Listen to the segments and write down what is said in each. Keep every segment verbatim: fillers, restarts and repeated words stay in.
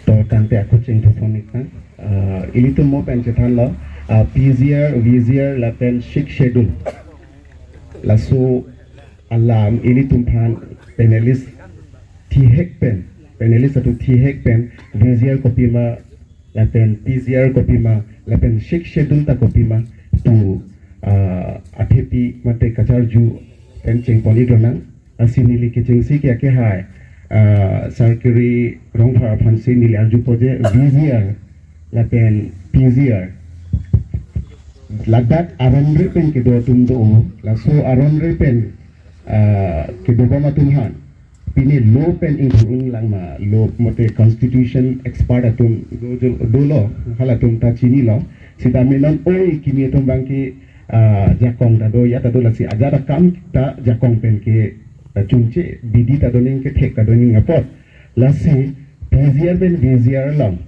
To tangte ako chingthupon ik nang. Ah, ilitum mo pen chethanlo, ah, P G R, V G R lapen Sixth Schedule. Laso alam ilitum aphan panelist thihek pen, panelist atum thihek pen V G R kopima, lapen P G R kopima, lapen Sixth Schedule ta kopima pu, ah, athepi mate kacharju pen chingpon ik lonang. Lasi neli kechengsi ke akehai, ah, Sarkiri Rongphar aphansi neli arjupo je V G R lapen P G R ladak aron re pen kedo atum do, laso aron re pen, ah, kedobom atum aphan pine law pen ingthur un lang ma, law mate constitution expert atum do, do, dolo, halatum ta chinilo. Sitame non oi kimi atum abangke, ah, jakong ta do, ya ta do, lasi ajat akam ta jakong pen ke, ah, chunche, bidi ta do ning, kethek ta do ning apot. Lasi P G R pen V G R along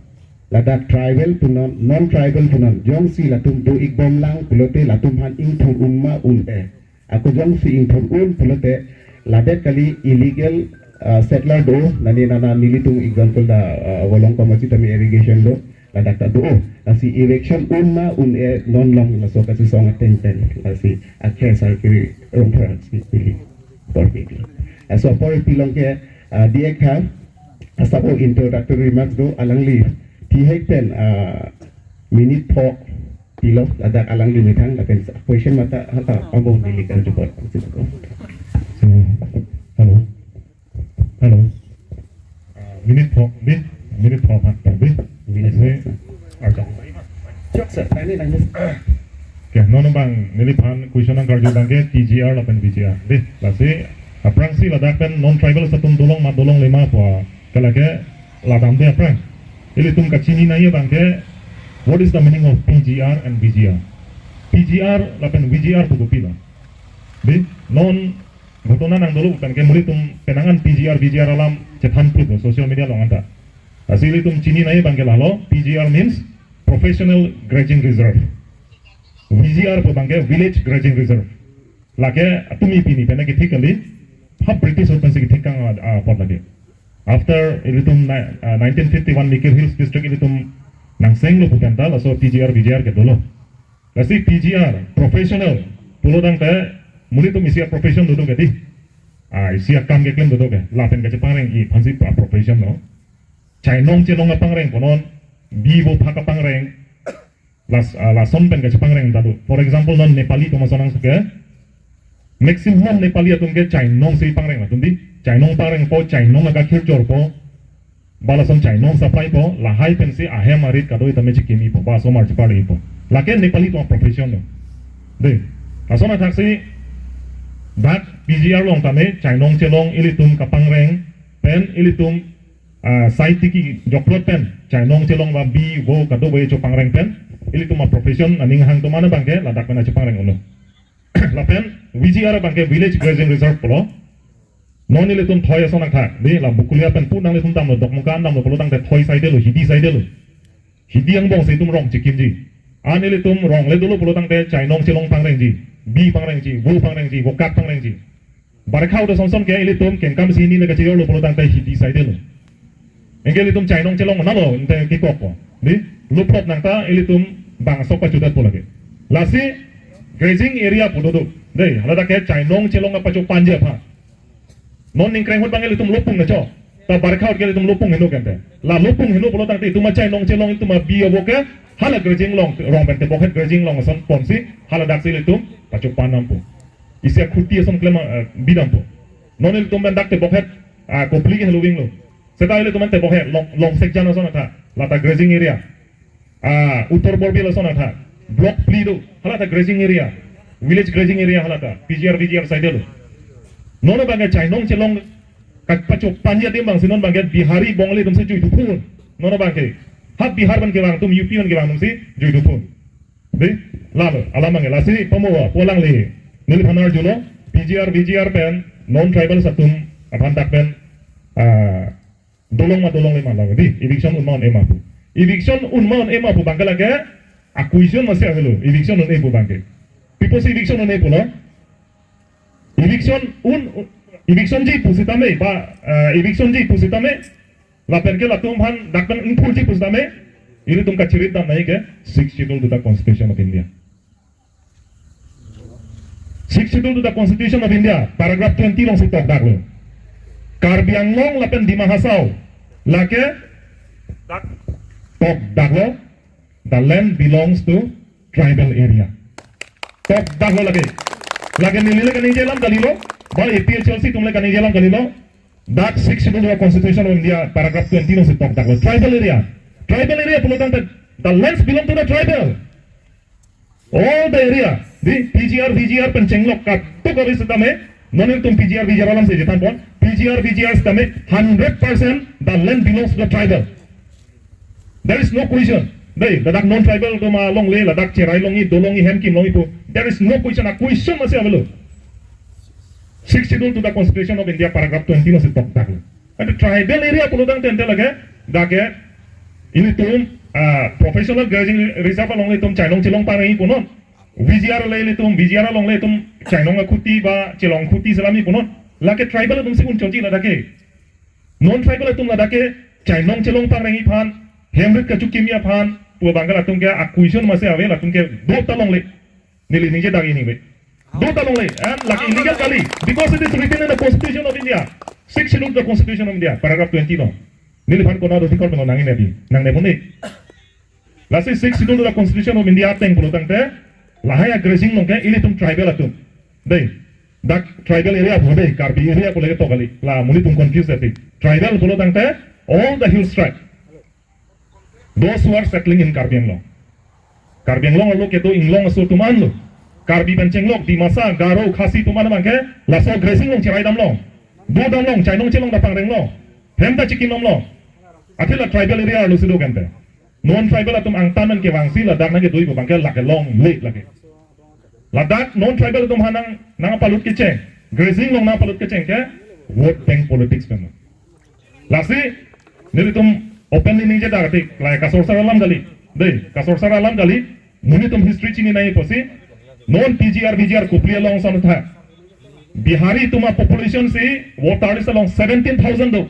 ladak tribal punon, non tribal punon, jongsi latum do ikbom lang pulote latum aphan ingthur un ma un-e. Ako jongsi ingthur un pulote ladak kali illegal, ah, settler do, nani nana nelitum example ta, ah, Volongkom achi tame irrigation do, ladak ta do. Lasi eviction un ma un-e non along laso kachesong ateng pen. Lasi akhei Sarkiri Rongphar si pili. Por pili. Laso apor pilong ke, ah, D X ha, asap introductory remarks do, alangli thihek pen, ah, minute pho pilo, ladak alangli methang, lapen question mata hata ambo neli karjupon. Hmm. Hello. Hello. Ah, minute pho, di? Minute pho aphan, di? Minute pho. Arjang. Chok, sir. Nangli, nangli. Oke, non abang, neliphan question nangkarju abangke P G R lapen V G R. Di, lasi, aphrangsi ladak pen non-tribal atum dolong ma dolongle ma pu, ke lake ladamde aphrang. Ilitum kachini nangji abangke, what is the meaning of P G R and V G R? P G R lapen V G R pu kopilo? Di, non ghotona nangdolo pen ke nelitum penang an P G R, V G R alam chethan phutlo social media along anta. Lasi ilitum chini nangji abangke lalo, P G R means Professional Grazing Reserve. V G R pu abangke Village Grazing Reserve. Lake atumi pini pen kethik kali, ha British ahut pensi kethik kang, ah, apot lake. After ilitum ni-, ah, nineteen fifty-one Mikir Hills District ilitum nangsenglo pu pen ta, laso P G R, V G R kedolo. Lasi P G R, professional, pulo tangte, nelitum isi a-profession dodun ke di. Ah, isi akam keklem dodun ke, lapen kachepangrengji aphansi a-profession lo. Chainong chelong kapangreng punon, bi vo phak kapangreng, las, ah, lason pen kachepangreng ta do. For example, non Nepali atum asonang suke, maximum Nepali atum ke chainong si pangreng atum di. Chainong pangrengpo, chainong agakhir chorpo, ba lason chainong supplypo, lahai pensi ahem arit kado-i tame chekimipo, ba asomar cheparlipo. Lake Nepali atum a-profession lo. De, lason athaksi dak P G R along tame chainong chelong ilitum kapangreng pen ilitum, ah, sai tiki joklot pen chainong chelong ba bi vo kado-i chopangreng pen ilitum a-profession aning hang atum an abangke ladak pen achepangreng unlo. Lapen V G R abangke Village Grazing Reserve pulo. Non ilitum thoi ason nangthak, di la Bokolia pen pu nanglitum damlo, Dokmoka damlo pulo tangte thoi saidelo, hidi saidelo. Hidi angbong si itum rong chekimji. An ilitum rong le dolo pulo tangte chainong chelong pangrengji, bi pangrengji, vo pangrengji, vokak pangrengji. Barekha ahut sonson ke ilitum kengkam si hini le kachejorlo pulo tangte hidi saidelo. Anke ilitum chainong chelong nalo, ante kekokpo. Di, luphlot nangta ilitum bang sok pachudetpo lake. Lasi grazing area pu dodo. Dei, haladak ke chainong chelong kapachopanji aphan. Non ningkreng ahut abang ilitum lopung na cho. Ta barekha ahut ke ilitum lopung heno kente. La lopung heno pulo tangte itum achainong chelong, itum abi avo ke hala grazing along, rong pen tebokhet grazing along ason ponsi, haladak si ilitum pachopan dampo. Isi akhuti ason klem, eh, bi dampo. Non ilitum pen dak tebokhet, ah, Kopili ke helo vinglo. Seta ilitum pen tebokhet, Long, Longsekjan ason athak, lata grazing area. Ah, Uttor Borbil ason athak, block phli do, halata grazing area, village grazing area halata, P G R, V G R saidelo. Non abangke chainong chelong kapachopanji adim abangsi non abangke Bihari, Bongali atumsi juidupon. Non abangke, ha Bihar pen kevang atum, U P pen kevang atumsi juidupon. Di, lalo, alam abangke, lasi pamo, pu alangli, neliphan arjulo, P G R, V G R pen, non-tribal atum aphan dak pen, ah, dolong ma dolongle ma lang, di, eviction un ma un-e ma pu. Eviction un ma un-e ma pu abangke lake acquisition masi avelo, eviction un-e pu abangke. Pi apotsi eviction un-e pulo? Eviction un, eviction ji pusitame, ba, eh, eviction ji pusitame, Lapen ke latum aphan dak pen ingpurji pusitame, ilitum kachirit dam nangji ke Sixth Schedule to the Constitution of India. Sixth Schedule to the Constitution of India, paragraph twenty alongsi tokdaklo. Karbi Anglong lapen Dima Hasao lake dak tokdaklo, the land belongs to tribal area. Tokdaklo lake. Lake neli le kaningje alam kalilo, ba A P H L C atum le kaningje alam kalilo. Dak Sixth Schedule of Constitution of India, paragraph twenty alongsi tokdaklo. Tribal area. Tribal area pulo tangte, the lands belong to the tribal. All the area, the P G R, V G R pen chenglok katuk kave sitame, non ilitum P G R, V G R alamsi chethanpon, P G R, V G R sitame, hundred percent the land belongs to the tribal. There is no question. Dei, ladak non-tribal atum alongle, ladak cherai longji, do longji, hem kim longji pu. There is no question. A question masi avelo. Sixth Schedule to the Constitution of India, paragraph twenty alongsi tokdaklo. Ante tribal area pulo tangte ante lake, dak ke, ilitum, ah, professional grazing reserve along ilitum chainong chelong pareng punon. V G R le ilitum, V G R along le ilitum chainong akhuti ba chelong akhuti selamji punon. Lake tribal atumsi un chotji ladak ke. Non-tribal atum ladak ke chainong chelong parengji aphan, hem rit kachukimji aphan pu abang ke latum ke a question masi ave, latum ke dota longle. Neli ningje dagi ningve. Dota longle, and lake illegal kali, because it is written in the Constitution of India. Sixth Schedule of the Constitution of India, paragraph twenty along. Neliphan konat adhikar pen nangne pi, nangne pon dei. Lasi Sixth Schedule of the Constitution of India ateng pulo tangte, lahai a grazing along ke ilitum tribal atum. Dei, dak tribal area pu dei, Karbi area pu lake to kali. La monit atum confuse ati. Tribal pulo tangte, all the hills tribe. Those who are settling in Karbi Anglong. Karbi Anglong arlo kedo inglong aso atum anlo. Karbi pen chenglok, Dimasa, Garo, Khasi atum an abang ke, laso grazing along cherai damlo. Do damlo, chainong chelong ta pangrenglo. Hem ta chikim damlo. Athe la tribal area arlosi do kente. Non-tribal atum angtan an kevangsi ladak nangkedoji pu abang ke lake longle lake. Ladak non-tribal atum aphan nang, nangpalut kecheng, grazing along nangpalut kecheng ke vote bank politics pen. Lasi, nelitum openly ningje dak tik, lahai kasorsar alam kali. Dei, kasorsar alam kali, monit atum history chini nangji pusi, non P G R, V G R Kopili along ason tha. Bihari atum a population si voter list along seventeen thousand do.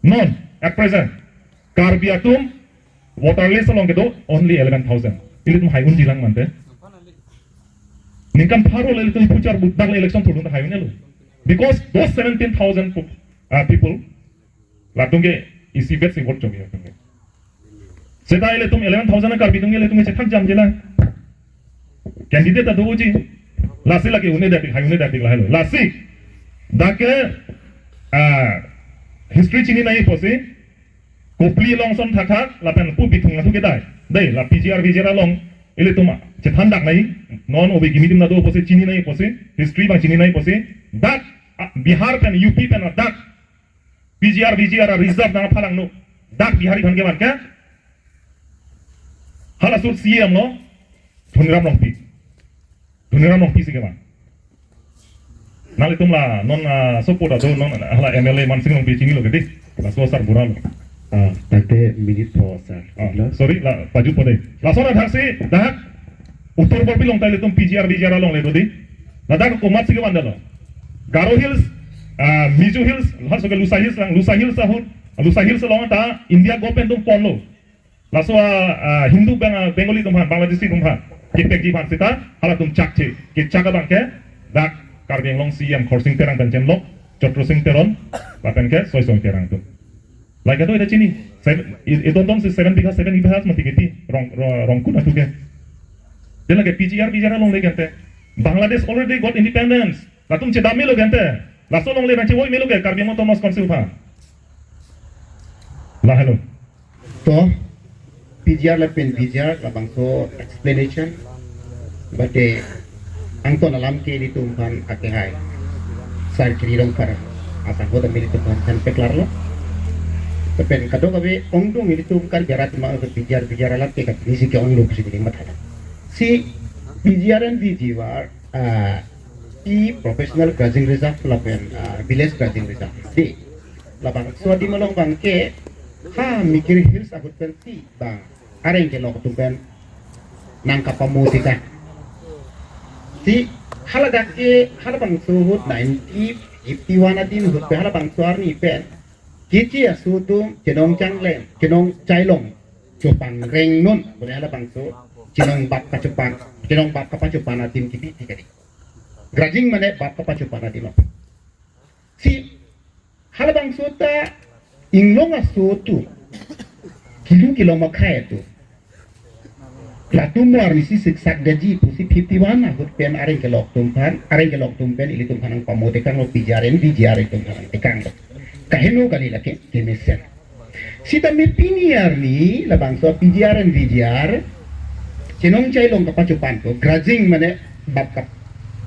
Non, at present, Karbi atum voter list along kedo only eleven thousand. Ilitum hai unji lang mante. Ningkan pharo le ilitum puchar but dak le election thurun hai unelo. Because those seventeen thousand po-, uh, people, latum ke isi bet si vote chokji latum ke. Seta ilitum eleven thousand a Karbi atum ke ilitum ke chethak jamji lang. Candidate ta doji. Lasi lake une dati, hai une dati lahelo. Lasi, dak ke, ah, history chini nangji pusi, Kopili along ason thakthak, lapen pu Bithung atum kedai. Dei, la P G R, V G R along, ilitum chethan dak nangji, non obe gimi atum nado pusi chini nangji pusi, history abang chini nangji pusi, dak, ah, Bihar pen, U P pen, ah, dak, P G R, V G R, ah, reserve nangphalangno, dak Bihari aphan kevan ke, hala asut C E M lo, Dhoniram Rongpi. Dhoniram Rongpi si kevan. Nanglitum la non, ah, support ado non hala M L A Mansing Rongpi chinilo kedi. Laso asar bura lo. Ah, tangte minute po sir. Ah, sorry, la pajutpo dei. Laso athak si dak Uttar Borbil along ta ilitum P G R V G R alongle do dei. Ladak komat si kevan damlo. Garo Hills, ah, Mizo Hills, laso ke Lushai Hills lang, Lushai Hills ahut, Lushai Hills along ta India government atum ponlo. Laso a, a, Hindu Beng-, a, Bengali atum aphan, Bangladeshi atum aphan, kepekji aphan seta, halatum chakche, kechak abang ke, dak Karbi Anglong C E M Khorsing Terang pen chenglok, Chatra Sing Teron, lapen ke Soisoi Terang atum. Lake do ita chini, seven, i, i don don si seven bigha, seven bigha mati kiti, rong, rong, Rongkut atum ke. Then lake P G R, P G R alongle kente. Bangladesh already got independence. Latum chedam melo kente. Laso alongle nangchevoi melo ke Karbi Anglong Autonomous Council aphan. Lahelo. To, P G R lapen V G R labangso explanation. Bate angton alam ke ilitum aphan ake hai. Sar kiri rong par asang hoda ilitum aphan kan peklarlo. Lapen kadokave ongdung ilitum Karbi arat ma P G R, V G R alam ke kat isi ke ongdung si dili matha. Si P G R and V G R, ah, i professional grazing reserve lapen, ah, village grazing reserve. Di, labangso adim along abang ke, ha Mikir Hills ahut pensi abang areng kelok atum pen nangkapamo sita. Si haladak ke halabangso ahut nineteen fifty-one adim ahut pe halabangso arni pen Keche aso atum chenong changlem, chenong chailong chopan reng non, bole halabangso chenong bap kachopan, chenong bap kapachopan adim kipi ti kali. Grudging mane bap kapachopan adim lo. Si halabangso ta inglong aso atum, kilu kelong akhei atum, latum mo arnisi siksak daji pusi fifty one ahut pen areng kelok atum aphan, areng kelok atum pen ilitum aphan nangpamotekanglo, P G R and V G R ilitum aphan nangtekanglo. Kaheno kali lake kemesen. Sitame pini arni labangso P G R and V G R chenong chailong kapachopan atum, grudging mane bap kap-,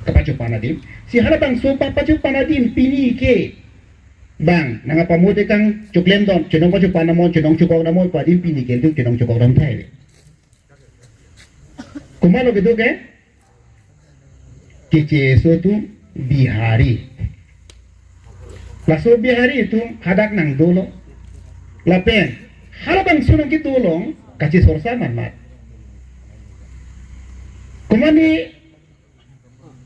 kapachopan adim. Si halabangso bap pachopan adim pini ke bang nangpamotekang choklemdun, chenong pachopan namon, chenong chokok namon pu adim pini ke ilitum chenong chokok dam tahai. Komatlo kedo ke? Keche aso atum Bihari. Laso Bihari atum hadak nangdolo. Lapen halabangso nangkedolong kachesorsa manmat. Komatne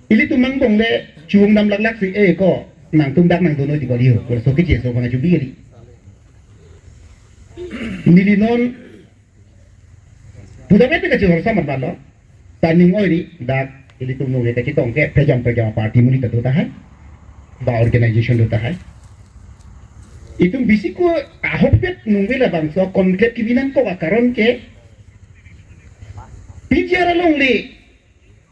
ilitum angbong le chungdam laklak si, eh, ko nangtum dak nangdolo ji kali ho, ko laso keche aso abang achubi kali. Neli non pudam ete kachesorsa manmatlo. Ta ning oi ri, dak ilitum nungve kachetong ke pejam pejam party monit ta do tahai, ba organization do tahai. Itum bisi ko ahokpet nungve labangso conclave kebi nangkok akaron ke P G R alongle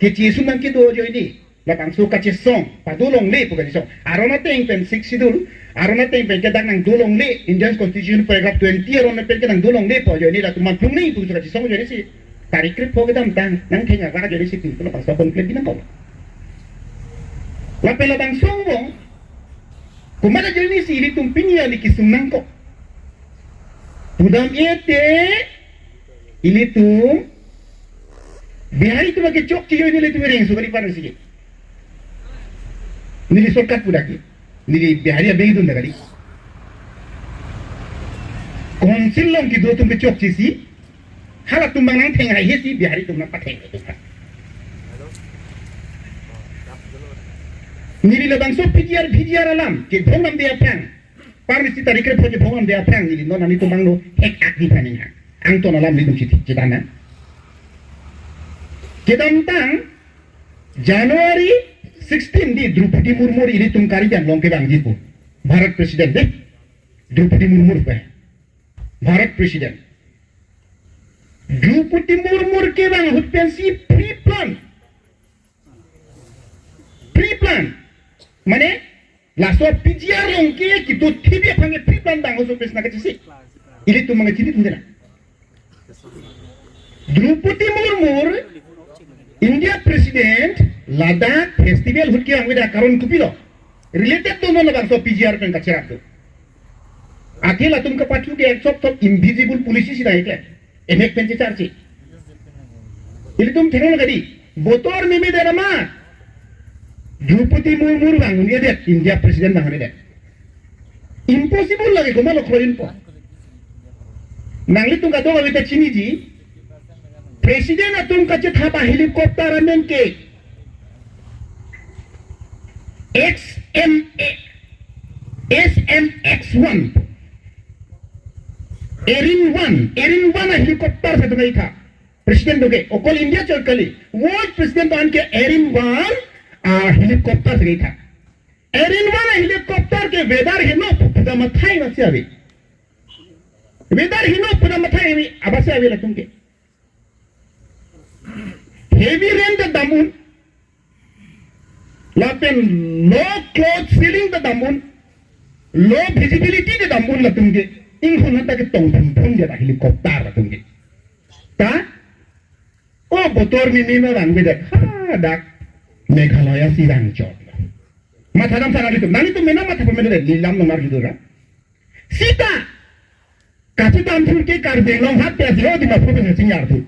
keche aso nangkedo ajoine, labangso kachesong, padolongle pu kachesong. Aron ateng pen Sixth Schedule, aron ateng pen ke dak nangdolongle, Indian Constitution paragraph twenty aron pen ke nangdolongle pu ajoine, latum manphrung nangji pu kachesong ajoine si tarik krepho kedamtang nangtheng ara ajoine si pintu labangso conclave kebi nangkok. Lapen labangso angbong, komat ajoine si ilitum pini arni kesung nangkok? Pudam ete ilitum Bihari atum ke chokche ajoine ilitum rengso kali parang si. Neli shortcut pu dak ke. Neli Bihari abang idun dak kali. Council along kedo atum ke chokche si. Halatum abang nangtheng haihe si Bihari atum nangpatheng atum. Neli labangso P G R, V G R alam kebhong damde aphrang, parnisi tarik krepho kebhong damde aphrang, neli non nanglitum abanglo hek ak di paning ha. Angton alam nelitum chiti chethan nang. Kedamtang January sixteen di Droupadi Murmu ilitum Karbi Anglong kevangji pu. Bharat President de. Droupadi Murmu pu Bharat President. Droupadi Murmu kevang ahut pensi pre-plan. Pre-plan. Mane, laso P G R along ke kedo thibi aphan ke pre-plan dang oso pes na kachisi. Ilitum mangachini tundela. Droupadi Murmu, India President, ladak festival ahut kevang avedet akaron kopilo? Related do non labangso P G R pen kacherap do. Athe latum kapathu ke ek sop sop invisible policy si dai ke. Emek pen checharche. Ilitum theklong kadi. Botor meme dera ma. Droupadi Murmu vang un-edet, India President vang un-edet. Impossible lake, komatlo kroidunpo? Nanglitum kadokave ta chiniji. President atum kachethap a-helicopter amen ke X M A, S M X one. Erin one, Erin one a-helicopter si atum kachethap. President do ke, okol India chot kali. World President an ke Erin one a-helicopter si kachethap. Erin one a-helicopter ke weather heno pu pudam athai masi ave. Weather heno pudam athai ave, abasi ave latum ke. Heavy rain ta dam un. Lapen low cloud ceiling ta dam un. Low visibility ta dam un latum ke. Inghun ta ketong phun phun dia helicopter latum ke. Ta? O botor meme ma vang avedet. Hadak Meghalaya si vang chot. Matha dam sana ilitum. Nanglitum mena matha pamena de, neli lam nomar gitu ra. Sita kachedamthu ke Karbi Anglong hat pen si ho Dimapur pen chingjarthu.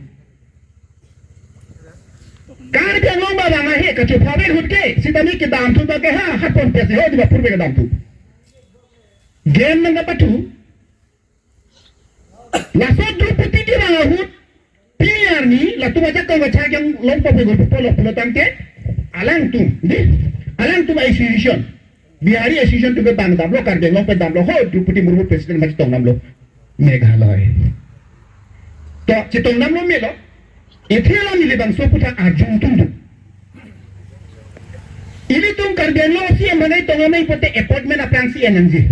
Karbi Anglong ba vang ahe kachophaver ahut ke sitame kedamthu ba ke ha hatpon pen si ho Dimapur pen kedamthu. Gen nangkapathu. Laso Droupadi kevang ahut pini arni latum ajakong kachak yang long pape gol pulo pulo tangte alangtum, di, alangtum a-institution. Bihari Association atum ke bang damlo, Karbi Anglong pen damlo, ho Droupadi Murmu president ma chetong damlo Meghalaya. To chetong damlo melo. Ethe alam ili bangso aputhak arjudun do. Ilitum Karbi Anglong C M aphan tong amei pote appointment aphrangsi en nangji.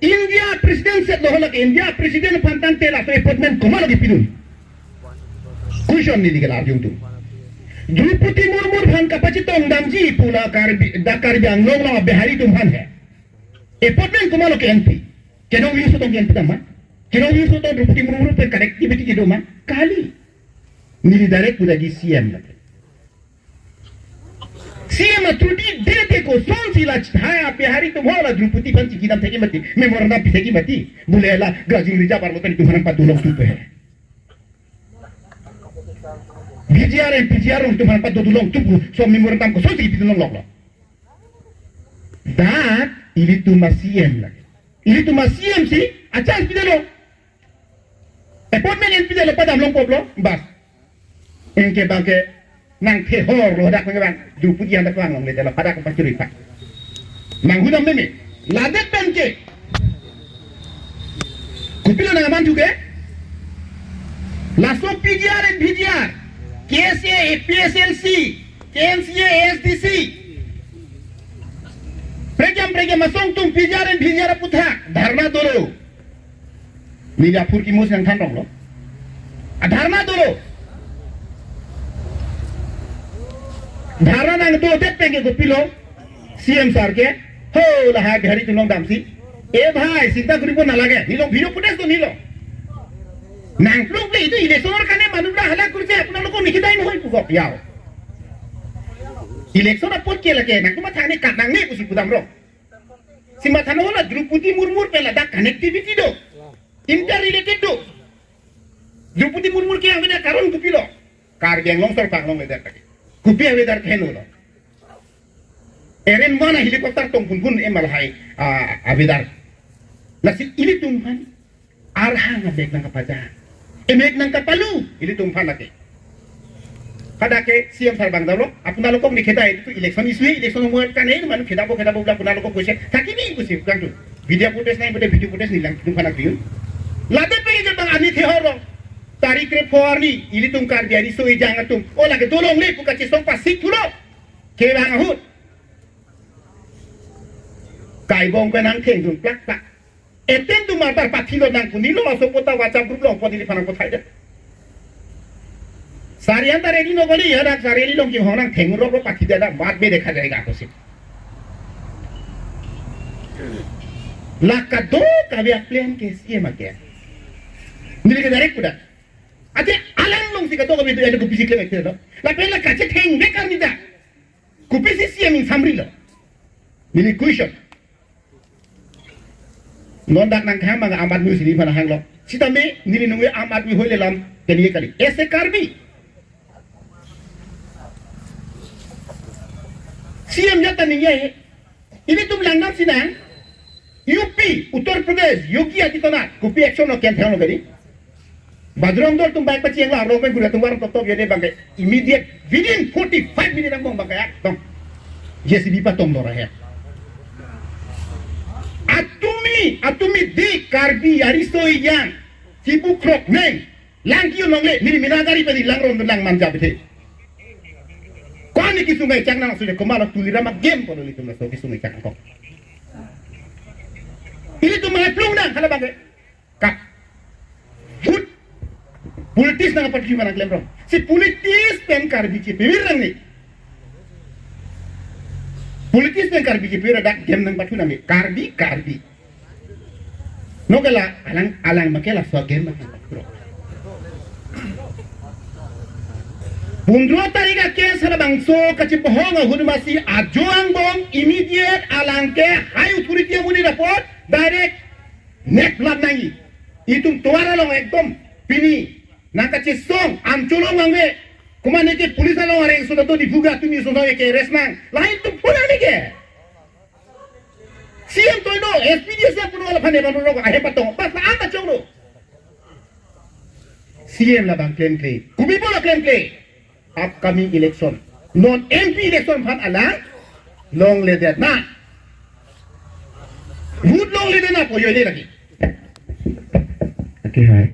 India president setlo, halake India president aphan tangte laso appointment komatlo kepidun? Question neli ke la arjudun. Droupadi Murmu aphan kapachetong damji pu la Karbi, dak Karbi Anglong along Bihari atum aphan he. Appointment komatlo ke-enpi? Kenong views tong ke-enpi dam ma? Kenong views tong Droupadi Murmu pen connectivity kedo ma? Kali. Neli direct pu lagi C M lake. C M atrudi dete kosonsi la chithai a-Bihari atum ho la Droupadi aphan chingki dam thekji mati, memorandum pi thekji mati. Bule la Gajing Rizab arlo tani atum aphan padu longtup he. V G R and P G R atum aphan padu longtup, laso memorandum kosonsi pidun longloklo? Dak ilitum a-C M lake. Ilitum a-C M si a-chance pidetlo. Appointment en pidetlo, padam longpoplo, bas. Anke bangke nangthehorlo, dak bangke bang Droupadi anta kevang longledetlo, pada kepachuri pak. Manghudam meme. Ladet pen ke kopilo nang aman thuke? Laso P G R and V G R, K S A, P S L C, K N C A, A S D C. Prekjam prekjam asong atum P G R and V G R aputhak dharna dolo. Neli aphurkimo si nangthan ronglo. A-dharna dolo. Dharna nangdodet pen ke kopilo? C M sir ke, ho, lahai Bihari atum along damsi. E bhai, chinta koribo nalage. Neli along video footage do, neli along. Nangplung ple, itum election or kane manu bra hala kurche, apnalok ko nikidai noi pukok yao. Election apot ke lake, nangtum matha ne kat nangne pusi pudam rong. Si matha no la Droupadi Murmu pen ladak connectivity do. Interrelated do. Droupadi Murmu ke avedet karon kopilo? Karbi Anglong sorkar along avedet lake. Kopi avedet keheno lo? Eren mana helicopter tong phunphun emal hai, ah, avedet. Lasi ilitum aphan arhang amek nangkapaja, emek nangkapalu ilitum aphan lake. Hadak ke C M sir bang damlo, apnalok ko nikhedai, itum election issue, election mo kan e, manu khedabo khedabo bla apnalok ko question. Thaki ni kusi kang tu. Video footage nai, bote video footage neli alangtum aphan piyun. Ladet pen ke bang ani thehorlo. Tarik krepho arni, ilitum Karbi ariso ejang atum. O lake dolongle pu kachesong pasik thulo. Kevang ahut. Kaibong ke nangthengdun plak plak. Attempt to murder pathilo nang kunilo, laso kota WhatsApp group along pon neliphan nangpathaidet. Sarian ta ready no kali, ya dak sari along kehong nangtheng roklo pathi dada, baad mein dekha jayega kusi. La kadokave aplan ke C M ake. Neli ke direct pu dak. Ate alang alongsi kadokave do, ada kopi si klem ekte lo. Lapen la kachetheng bekar nita. Kopisi C M ingsamrilo? Neli question. Non dak nangkehang abang Aam Aadmi si neliphan hanglo. Sitame neli nungve Aam Aadmi hoile lam keniye kali. Ese Karbi. C M jat ta ningje he. Ilitum langdam sinang. U P, Uttar Pradesh, Yogi Adityanath, kopi action lo, ken thenglo kali. Bajrang Dal atum bike pachenglo, arlo pen guri atum warong toktok yade bangke. Immediate, within forty-five minutes angbong bangke ekdom J C B patong dora he. Atumi, atumi di Karbi ariso ejang, chibu krok neng, lang kiyo nongle, mini mina gari padi lang ron lang manja bethe. Koni kisung ai chak nang sudah kemala Tuliram a game kono litum laso kisung ai chak kok. Ilitum mangplung nang hala bangke. Kap. Hut. Politics nangpathu mana klem rong. Si politics pen Karbi chepevir nang ni. Politics pen Karbi chepevir dak game nangpathu nang ni. Karbi, Karbi. No ke la alang, alang make laso game nangpathu rong. Pundro tarik a case halabangso kachibohong ahut masi ajo angbong immediate alang ke high authority amonit apot direct nep lam nangji. Itum tovar along ekdom pini nangkachesong, Amcholo nangve. Komat neke police along areng sudah to dibuka tumi sudah ke arrest nang. Lahai itum pulang neke. C M toino, S P D S F puno ala phane bang rok ahem patong. Bas la anta chonglo. C M labang klemkle. Kopi pu la klemkle? Upcoming election. Non M P election aphan alang longledet na. Vote longle dena po yo ne lagi. Okay, hai.